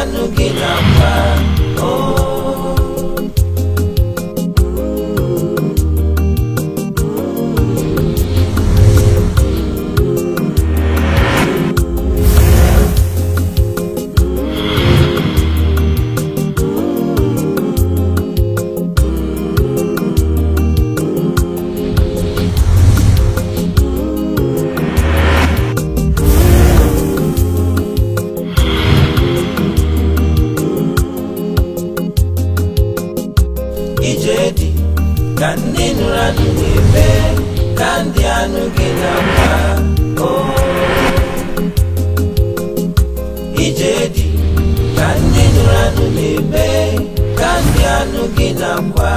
anụ gị na-akwa. Ka ndị nụrụ anụ na-ebe, ka ndị anụ gị na-akwa. Ije dị, ka ndị nụrụ anụ na-ebe, ka ndị anụ gị na-akwa.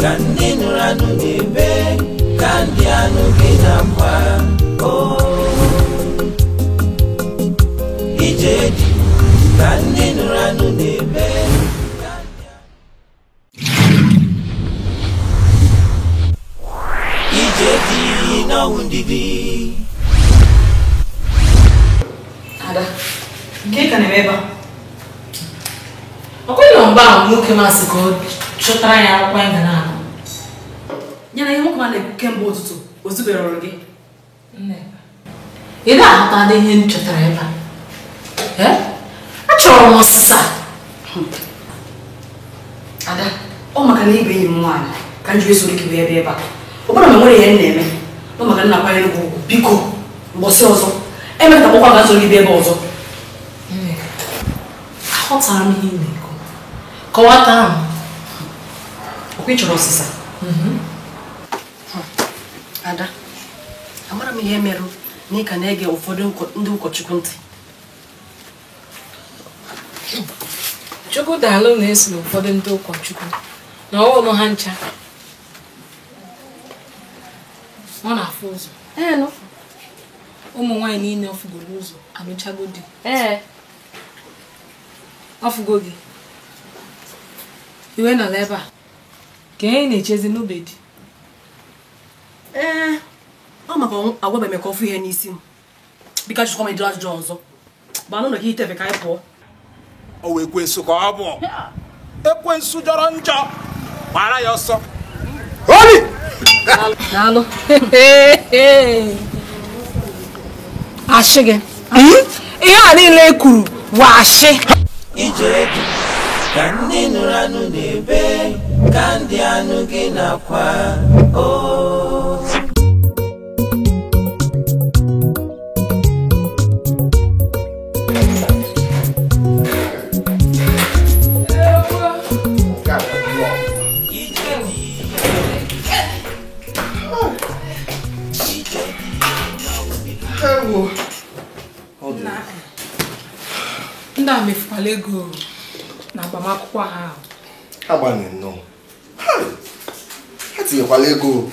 Ka ndị nụrụ anụ na-ebe, ka ndị anụ gị na-akwa. Ije dị, ka ndị nụrụ anụ na-ebe. Ije dị n'ọnwụ ndidi. Ada, nke ka na-eme ebe a? Ọ kweghị na mgbe ahụ nwoke masị ka ọ chọtara ya akwụkwọ anyị ga na-agụ. Ya na ihe nwoke ma na-ekwu kemgbe ụtụtụ o zubere ọrụ gị. Ị na-ahụta ihe m chọtara ebe a? Achọrọ m ọsịsa. Ada, ọ maka na ibe enyi m nwaanyị ka m ji esoro gị wee bịa ebe a. Ọ bụrụ na m nwere ihe m na-eme, ọ maka na akwanyere gị ugwu, biko mbọsị ọzọ emeka kpọkwa ga soro gị bịa ebe ọzọ. Aghọtara m ihe ị na-ekwu. Kọwata m. Ọkwa ị chọrọ ọsịsa? Ada, amara m ihe merụ na ị ka na-ege ụfọdụ ndị ụkọchukwu ntị. Chukwu daalụ na-eso n'ụfọdụ ndị ụkọchukwu na ọghọm ha ncha. Ọ na-afụ ụzọ. Ụmụ nwaanyị niile ọfụgoro ụzọ anụchago di. Ọfụgo gị. Iwe nọ n'ebe a. Ka ihe na-echezi n'obe di. Ee, ọ maka agwabeghị m ka ọ fụ ihe n'isi m. Biko ajụkwa m ịjụ ajụjụ ọzọ. Gbanụ na ka itefe ka anyị pụọ. O wee ekwensu ka ọ bụ. Ekwensu jọrọ njọ. Gbara ya ọsọ. Oli! Daalụ. Ashị gị. Ihe a niile e kwuru bụ ashị. Ije dị, ka ndị nụrụ anụ na-ebe, ka ndị anụ gị na-akwa. Ndị a mefukwala ego na agbamakwụkwọ ha ahụ. Agbanyeghị nnọọ. Ha tinyekwala ego.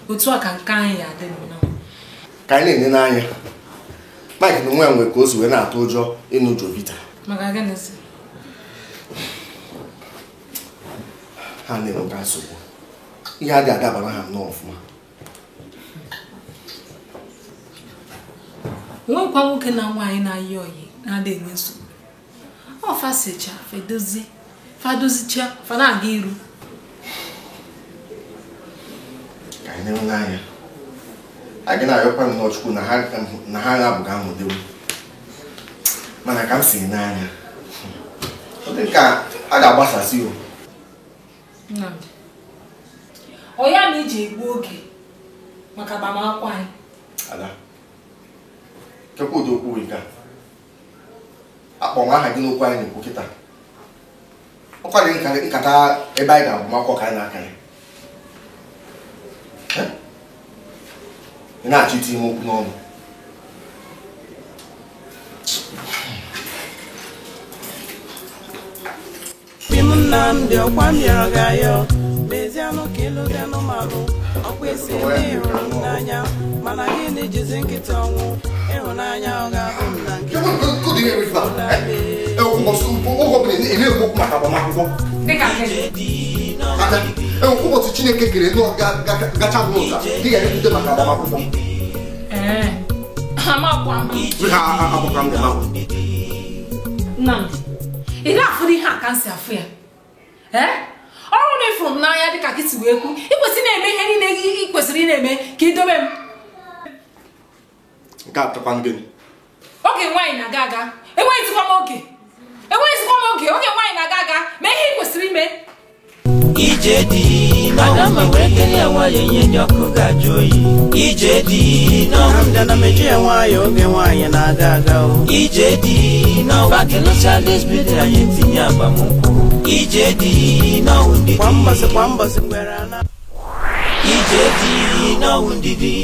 Otu a ka nke anyị ya adị nnọọ. Ka anyị na-enye n'anya. Mike na onwe ya nwere ka o si wee na-atụ ụjọ ịnụ Jovita. Maka gịnịzi? Ha na-enweta nsogbu. Ihe adịghị adabara ha nnọọ ọfụma. Nwekwa nwoke na nwaanyị na-ayị ọyị na-adị enwe nsogbu. Ọ fasicha fedozie fadozicha fa na-aga iru. Ka anyị na-enwe n'anya. A gị na-arịọkwa nnọọ Chukwu na ha na-abụghị amụdewo. Mana ka m si n'anya, ọ dị ka a ga-agbasasị o. Nnamdi, ọ ya na iji egbu oge maka agbamakwụkwọ anyị. Ada, kekwa ụdị okwu nke a. Akpọ m aha gị n'okwu anyị na-ekwu kịta. Ọkwa dị nkata ebe anyị ga-agbamakwụkwọ ka anyị na-akarị. Ị na-achọ itinye m okwu n'ọnụ. Nnamdi ọkwa m yọrọ gị ayọ mezianụ ka ịlụ dị anụmanụ ọkwa esi ndị hụrụ m n'anya mana gịnị jizi nkịta ọnwụ ịhụnanya ọ ga-abụ m na nkịta. Ụbọchị Chineke kere gacha n'ụzọ gị ga-ekwute maka agbamakwụkwọ. Nnamdi, ị na-afụrụ ihe a ka m si afụ ya? Ọrụ na ịfụrụ m n'anya dịka gị si wee kwu, ị kwesịrị na-eme ihe niile ị kwesịrị ị na-eme ka ị dobe m. Nke a pụtakwa gịnị? Oge nwaanyị na-aga aga, enweghịzikwa m oge. Enweghịzikwa m oge, oge nwaanyị na-aga aga, mee ihe ị kwesịrị ime. Ije dị n'ọnwụ were kele nwayọ ihe ndị ọkụ ga-ajụ oyi. Ije dị n'ọnwụ ndị na meji ya nwayọ oge nwaanyị na-aga aga o. Ije dị n'ọnwụ bakelụcha lesbidi anyị tinye agbamnkwụ. Ije dị n'ọnwụ ndidi kwa mbọsị ngwere ana. Ije dị n'ọnwụ ndidi.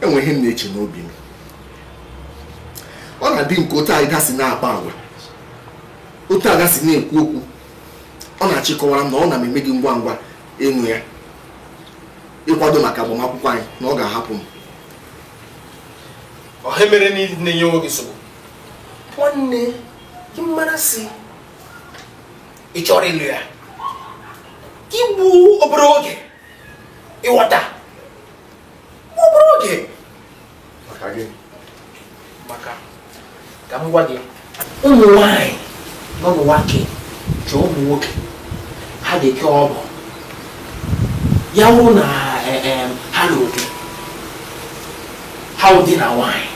Enwe ihe m na-eche n'obi m. Ọ na-adị nke otu Ada si na-akpa agwa, otu Ada si na-ekwu okwu, ọ na-achịkọwara m na ọ na-eme gị ngwa ngwa ịnụ ya, ịkwado maka agbamakwụkwọ anyị na ọ ga-ahapụ m. Ọha mere na-enye onwe gị nsogbu. Nwanne gị mara si ị chọrọ ịlụ ya, igbu obere oge ịghọta obere oge maka gị, maka ka m gwa gị, ụmụ nwanyị nọ n'ụwa ke chọọ ụmụ nwoke ha ga-eke ọbọ ya wụ na ha lụrụ di ha wụ di na nwanyị.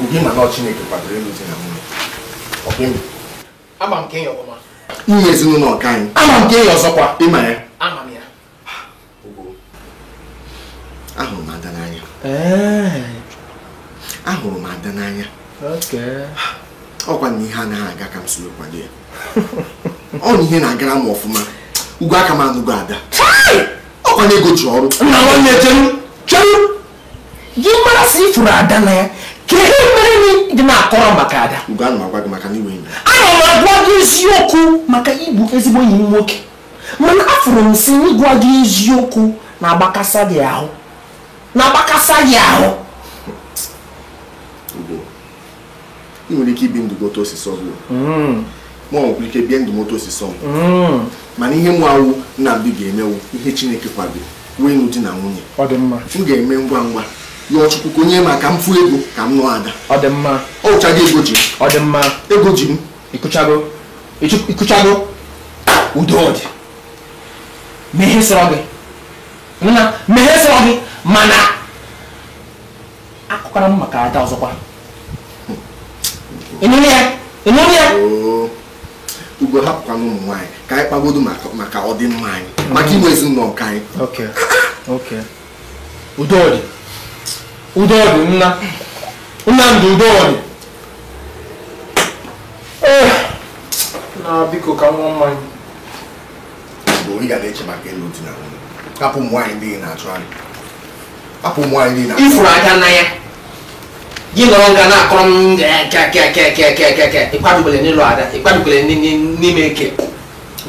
Oge ma na Chineke kwadoro ịlụ di na nwunye. Ọ bụ ama m ka enyi ọbụma inye ezinụlọ nke anyị. Ama m ka enyi ọzọkwa. Ịma ya? Ama m ya. Ahụrụ m Ada n'anya. Ahụrụ m Ada n'anya. Ọkwa na ihe anaghị aga ka m si wee kwado ya. Ọ na ihe na-agara m ọfụma. Ugo aka m anụgo Ada. Ọkwa na ego ji ọrụ. Nna nwanne chere gị mara si ifuru Ada na ya ka ihe mere dị na-akọrọ maka Ada. Ugo ana m agwa gị maka na iwe enyi. Ana m agwa gị eziokwu maka ịbụ ezigbo enyi m nwoke, mana afụrụ m si ịgwa gị eziokwu na-agbakasa gị ahụ. Na-agbakasa gị ahụ. Ugo, ị nwere ike ibi ndụ gị otu o si sọ gị. Ma ọ nwekwara ike bie ndụ m otu o si sọ m. Mana ihe mụ awụ Nnamdi ga-emewu ihe Chineke kwadoro wee ịnụ di na nwunye. Ọ dị mma. M ga-eme ngwa ngwa yọọ Chukwu ka onye ma ka m fụ ego ka m nụọ Ada. Ọ dị mma. Ọ wụchago ego ji m. Ọ dị mma. Ego ji m. Ịkụchago. Ịkụchago. Udo dị. Mee ihe sọrọ gị. Nna, mee ihe sọrọ gị mana akụkọrọ m maka Ada ọzọkwa. Ịnụnụ ya? Ịnụnụ ya? Ugo, hapụkwana ụmụ nwaanyị ka anyị kpagodo maka ọdịmma anyị, maka inwe ezinụlọ nke anyị. Okay. Udo dị. Udo dị nna. Nnamdi, udo dị. Na biko ka nwa mmanya. Ugo, ị ga na-eche maka ịlụ di na nwunye. Hapụ ụmụ nwaanyị ndị na-achụgharị. Hapụ ụmụ nwaanyị ndị na-achụgharị. Ifuru aka na ya. Gị nọrọ nga na-akọrọ m ke ịkwadokwere n'ịlụ Ada, ịkwadokwere n'ime eke.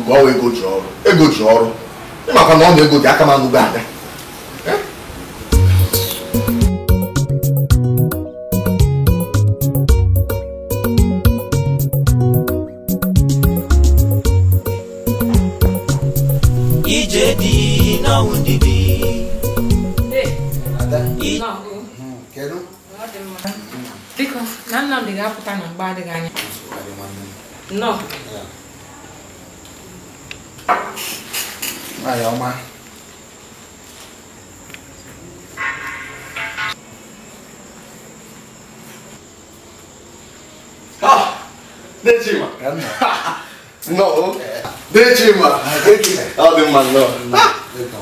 Ugo, ọ ego ji ọrụ. Ego ji ọrụ. Ịmakwa na ọ na ego dị aka m anụgo Ada. Ije dị n'ọnwụ ndidi. Biko, na Nnamdi ga-apụta na mgbe adịghị anya. Nnọọ. Nwaanyị ọma. Dechima. Nnọọ. Dechima. Ọ dị mma nnọọ.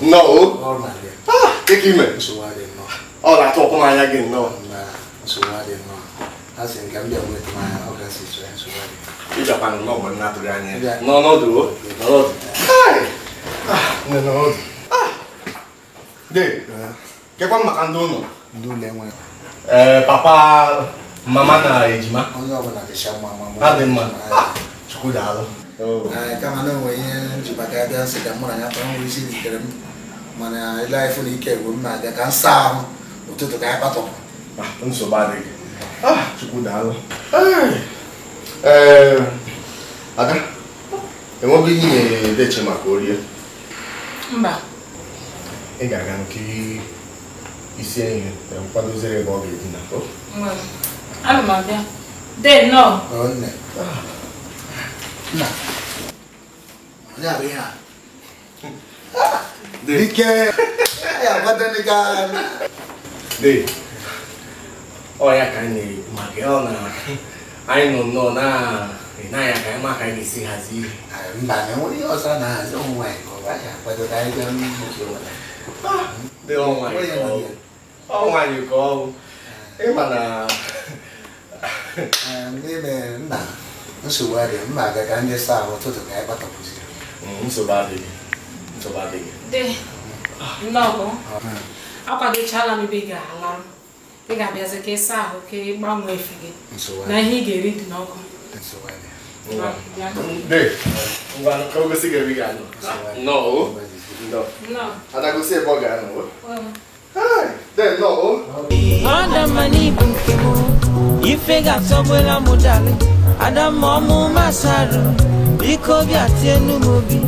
Nnọọ. Dịka ime. Ọ na-atụ ọkụ n'anya gị nnọọ. Ịbịakwa nnọọ mgbe m na-atụghị anya ya. N'ọnọdụ o. N'ọnọdụ. N'ọnọdụ. De, kekwa maka ndị ụlọ? Ndị ụlọ enwe. Papa, mama na ejima. Onye ọbụla dịcha mma mama. Ha dị mma. Chukwu daalụ. Kama na onwe ihe njibata ya bịa nsị ka mụ na ya kpaa nwere isi ritere m mana ile anyị fụ na ike gwụ m na-abịa ka m saa ahụ ụtụtụ ka anyị kpatọpụ. Nsogbu adịghị. Chukwu daalụ. Ada, enweghị ihe na-edeche maka orie? Mba. Ị ga-aga nke isi ihe na nkwadoziri ebe ọ ga-edina. Ana m abịa. Dee nnọọ. Nne. Nna. Onye abụ ihe a? Dike! Ya agbado ndị ga... Dee. Ọ ya ka anyị na-ekwu maka ya ọ na anyị nọ nnọọ na-anya ka anyị ma ka anyị ga-esi hazie ihe. Mba, na enwere ihe ọzọ na-ahazi ụmụ nwaanyị ka ọ bụ anyị akwado ka anyị bịa nwoke nwere. Dị ọ nwaanyị ka ọ bụ. Ịma na... N'ime nna, nsogbu adịghị, mma aga ka ndị saa ahụ ụtụtụ ka anyị kpatọpụziri. Nsogbu adịghị. Nsogbu adịghị. Dee, nnọọ. Akwadochala m ebe ị ga-alarụ. Ị ga-abịazi ka ịsa ahụ ka ị gbanwee efe gị na ihe ị ga-eri dị n'ọkụ. Dee, ngwa ka o gosi gị ebe ị ga-anọ. Nnọọ o. Nnọọ. Ada gosi ebe ọ ga-anọ o. Dee, nnọọ o. Adamma n'ibu nke m, ife ga-atọgbela m dalị. Adamma ọmụ masarụ, biko bịa tie nnu m obi.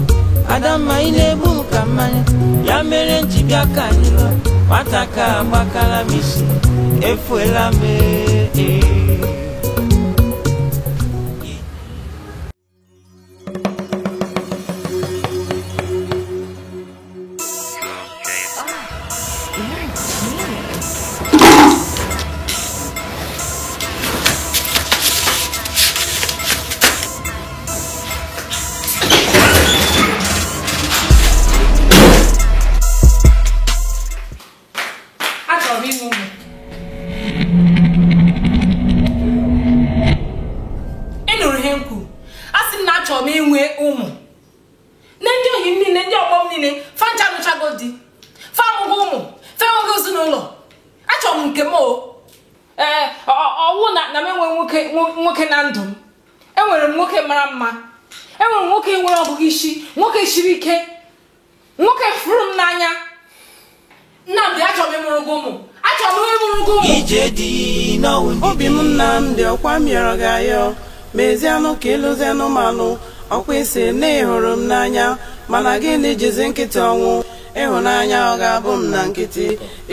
Adamma ị na-egbu m ka mmanya, ya mere m ji bịa ka anyị lụọ. Nwata ka agbakala m isi, efuela m ee. Nwoke na ndụ m enwere m nwoke mara mma, enwere m nwoke nwere ọgụgụ isi, nwoke siri ike, nwoke fụrụ m n'anya. Nnamdị, achọrọ m ịmụrụ gị ụmụ, achọrọ m ịmụrụ gị ụmụ. Ije dị n'ọnwụ ndidi. Obi m Nnamdị, ọkwa m yọrọ gị ayọ, mezianụ ka ịlụzianụ manụ, ọkwa isi na ị hụrụ m n'anya, mana gịnị jizi nkịtị ọnwụ? Ịhụnanya ọ ga-abụ m na nkịtị,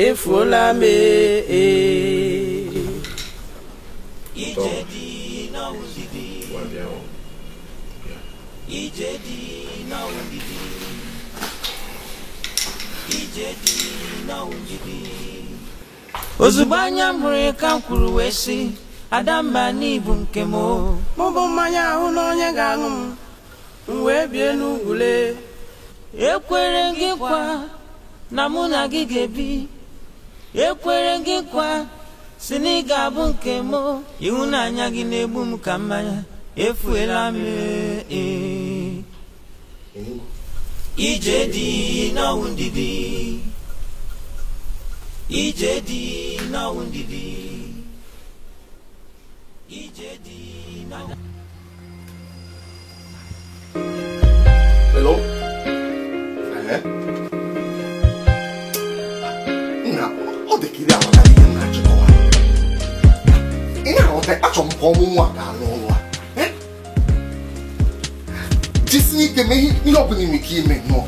efuola m ee. Ije dị n'ọnwụ ndidi. Ije dị n'ọnwụ ndidi. Ije dị n'ọnwụ ndidi. Ozugbo anya m hụrụ ka m kwuru wee sị, Adamma n'ibu nke m o. Mụ bụ mmanya ahụ na onye ga-aṅụ m, m wee bie n'ugwule. Ekwere gị nkwa na mụ na gị ga-ebi. Ekwere gị nkwa si na ị ga-abụ nke m. Ịhụnanya gị na-egbu m ka mmanya, efuela m ee. Ije dị n'ọnwụ ndidi. Ije dị n'ọnwụ ndidi. Ije dị n'ọnwụ. Hello? Nna, ọ dị ka ị aghọtara ihe m na-achịkọwa. Ị na-aghọta, achọrọ m ka ọmụ nwa ga-alụ ọrụ a. Jisie ike mee ihe ọ bụla ị nwere ike ime nnọọ.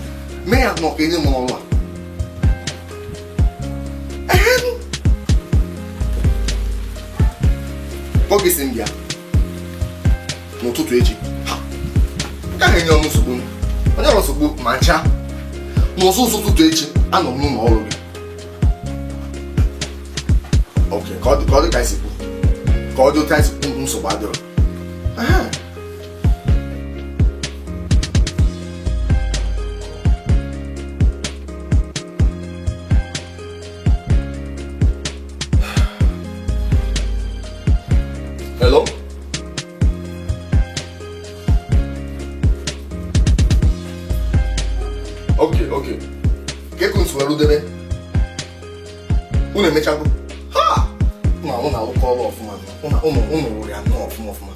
Mee ya nnọọ ka enye m ọrụ a. Oge si m bịa n'ụtụtụ echi. Ha! Nke ahụ enye ọnụ nsogbu. Onye ọrụ nsogbu ma ncha. N'ụzọ ụtụtụ echi, anọ m n'ụlọ ọrụ gị. Ok, ka ọ dị ka anyị si kwu. Ka ọ dị otu anyị si kwu, nsogbu adịrọ. Hello? Okay, okay. Ke kun sweru debe? Unu emechago. Ha! Na unu alụkọ ọrụ ọfụma. Unu rụrụ ya nnọọ ọfụma ọfụma.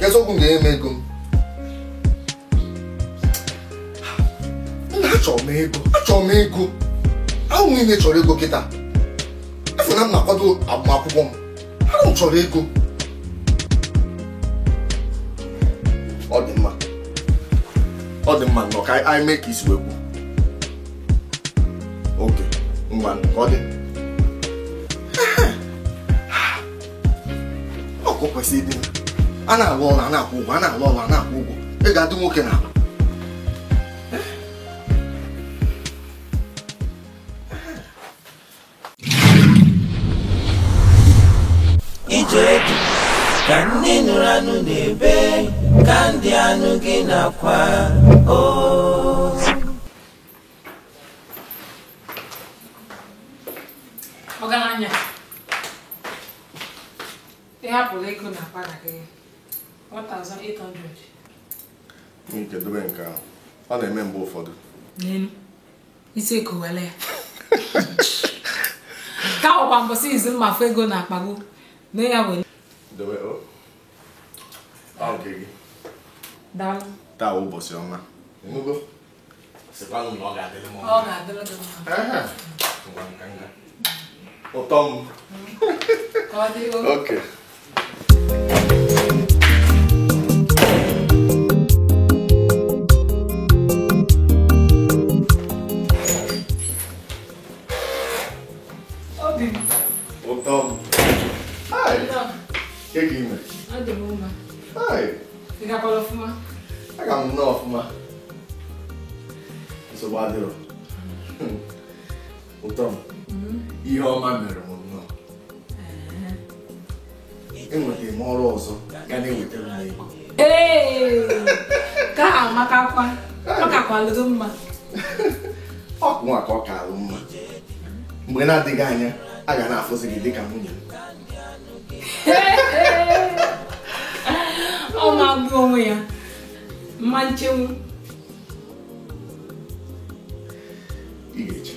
Kedu m ga-eme ego m? Achọrọ m ego. Achọrọ m ego. Ahụ niile chọrọ ego kịta. Afọ na m na-akwado agbamakwụkwọ m. Ahụ m chọrọ ego. Ọ dị mma. Ọ dị mma nnọọ ka anyị mee ka isi wee kwu. Oke, ngwa ka ọ dị. Ọ ka o kwesịrị ịdị. A na-alụ ọrụ a na-akwụ ụgwọ, a na-alụ ọrụ a na-akwụ ụgwọ. Ị ga-adị nwoke n'ala. Ije dị ka ndị nụrụ anụ na-ebe ka ndị anụ gị na-akwa o. Ọgaranya, ị hapụrụ ego na akpa gị 1800. Nke dobe nke ahụ, ọ na-eme mgbe ụfọdụ. N'elu, isi ekowele ya. Ka ọkwa mbọsị izu mma afọ ego na akpa gị. Dobe o. Ọ nke gị. Daalụ. Taa bụ ụbọchị ọma. Ịnụgo? Sịkwanụ na ọ ga-adịrị m mma. Ọ ga-adịrị gị mma. Ngwa nka nga. Ụtọ m. Ka ọ dị o. Okay. Obi m. Ụtọ m. Hi. Ke ka ime? Adị m mma. Hi. Ị gakwara ọfụma? Aga m nnọọ ọfụma. Nsogbu adịrọ. Ụtọ m. Ihe ọma mere m nnọọ. Enwetara m ọrụ ọzọ ga na-ewetara m ego. Ee! Ka amakakwa. Ọ kakwalụ gị mma. Ọ nwa ka ọ kalụ mma. Mgbe na-adịghị anya, a ga na-afụzi gị dịka nwunye m. Ọ ma-agbu onwe ya. Mma nchenwu. Ị ga-eche.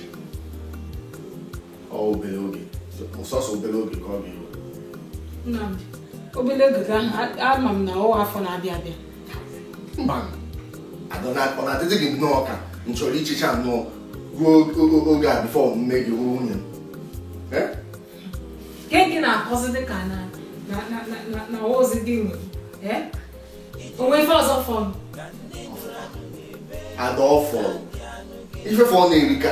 Ọ obere oge. Sọsọ obere oge ka ọ ga-eru. Nnamdi, obere oge ka ama m na ọwa afọ na-abịa abịa. Mba, ọ na-adịdị gị nnọọ ka m chọrọ ichicha nnọọ ruo oge a bifọ m mee gị nwunye m. Ke gị na-akọzi dị ka na ozi gị nwere. Onwe ife ọzọ fọrọ. Ada ọ fọrọ. Ife fọrọ na-erika.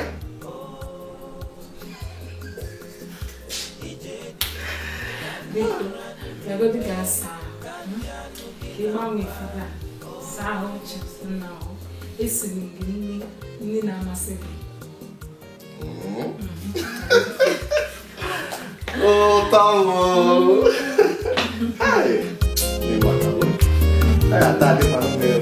Biko, bịagodi ga saa ahụ. Ka ị gbanwee ife a. Saa ahụ chips nna ahụ. Esiri m gị nri na-amasị gị. Ụtọ m. Hi. Ai, tá ali para o meu.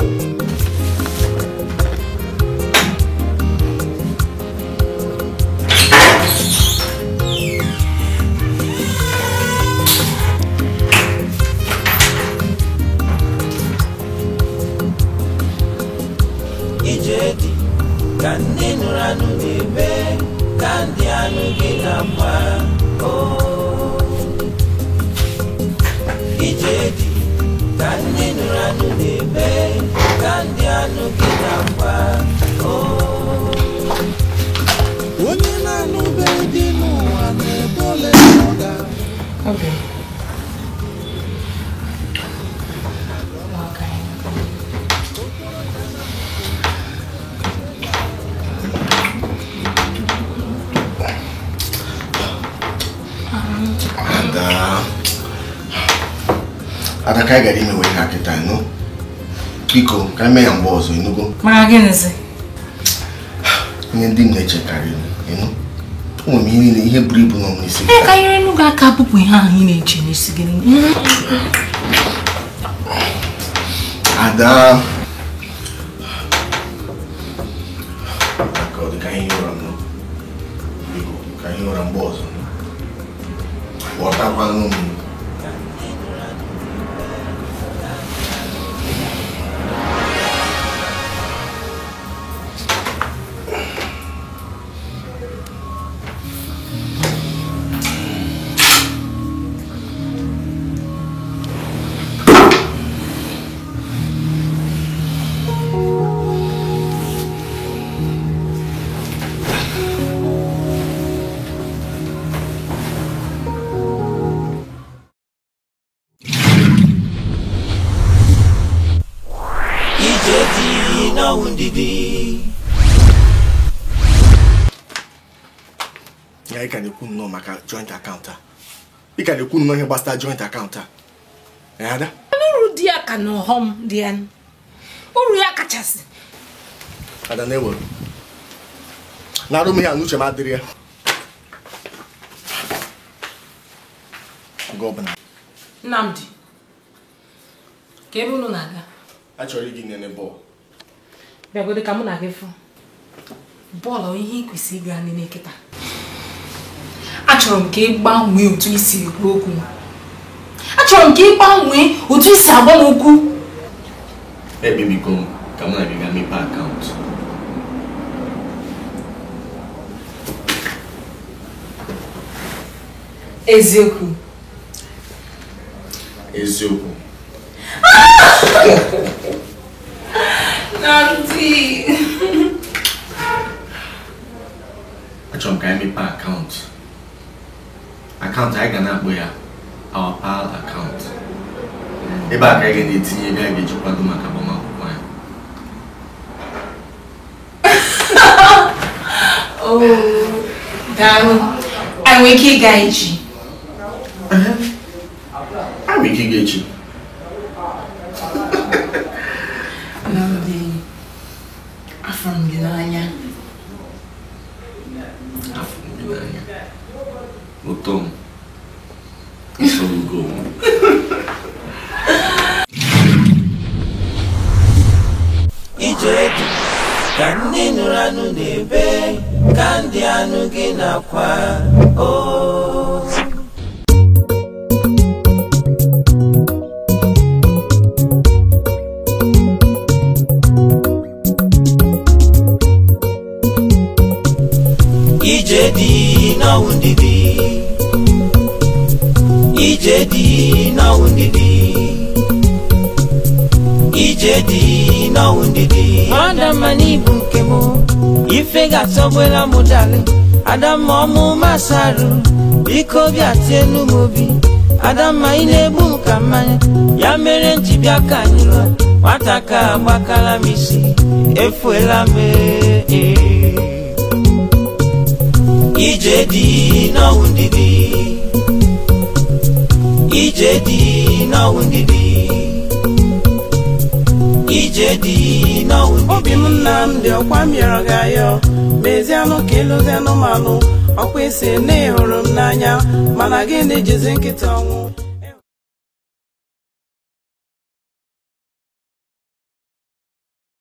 Ije dị ka ndị nụrụ anụ na-ebe ka ndị anụ gị na-akwa o. Ije dị ka ndị nụrụ anụ na-ebe ka ndị anụ gị na-akwa o. Onye na-anụbe dị n'ụwa na-ebe ole ọ ga. Obi. Ada ka anyị gara ime wee ha kịta nụ. Biko, ka anyị mee ya mgbe ọzọ, ịnụgo? Maka gịnịzi? Ihe ndị m na-echekarị, ịnụ? Ụmụ m ihe niile, ihe buru ibu nọ m n'isi. Ee, ka nyere nụ gị aka bụpụ ihe ahụ ị na-eche n'isi gị. Ada. Ka ọ dị ka anyị ụra nụ. Biko, ka anyị ụra mgbe ọzọ. Ghọtakwanụ m. Ihe ka na-ekwu nnọọ maka joint account a. Ị ka na-ekwu nnọọ ihe gbasara joint account a. Ada? Uru dị ya ka na ọghọm dị ya. Uru ya kachasị. Ada na-ewere. Na-arụ m ihe a n'uche m adịrị ya. Gọvanọ. Nnamdi, ka ebe unu na-aga? Achọrọ ịga nene bọọlụ. Bịagodo ka mụ na gị fụ. Bọọlụ ihe ị kwesịrị ịga nene kịta. Achọrọ m ka ị gbanwee otu isi ekwu okwu. Achọrọ m ka ị gbanwee otu isi agwa m okwu. Ekpebigo m ka mụ na gị gaa mepee akaụntụ. Eziokwu. Eziokwu. Nnamdi. Achọrọ m ka anyị mepee akaụntụ. Akaụntụ anyị ga na-akpọ ya Our Pal account. Ebe a ka anyị ga na-etinye ego anyị ga-eji kwado maka agbamakwụkwọ anyị. Oh, daalụ. Anyị nwere ike ịga echi. Anyị nwere ike ịga echi. Nnamdi, afụrụ m gị n'anya. Afụrụ m gị n'anya. Ụtọ m. Nsogbu m. Ije dị ka ndị nụrụ anụ na-ebe ka ndị anụ gị na-akwa o. Ije dị n'ọnwụ ndidi. Ije dị n'ọnwụ ndidi. Ije dị n'ọnwụ ndidi. Adamma n'ibu nke mụ, ife ga-atọgbela mụ dali. Adamma ọmụ masarụ, biko bịa tielu m obi. Adamma ị na-egbu m ka mmanya, ya mere m ji bịa ka anyị lụọ. Nwata ka agbakala m isi, efuela m ee. Ije dị n'ọnwụ ndidi. Ije dị n'ọnwụ ndidi. Ije dị n'ọnwụ ndidi. Obi m Nnamdi ọkwa m yọrọ gị ayọ. Mezianụ ka ịlụzi anụmanụ. Ọkwa isi na ị hụrụ m n'anya, mana gịnị jizi nkịta ọnwụ?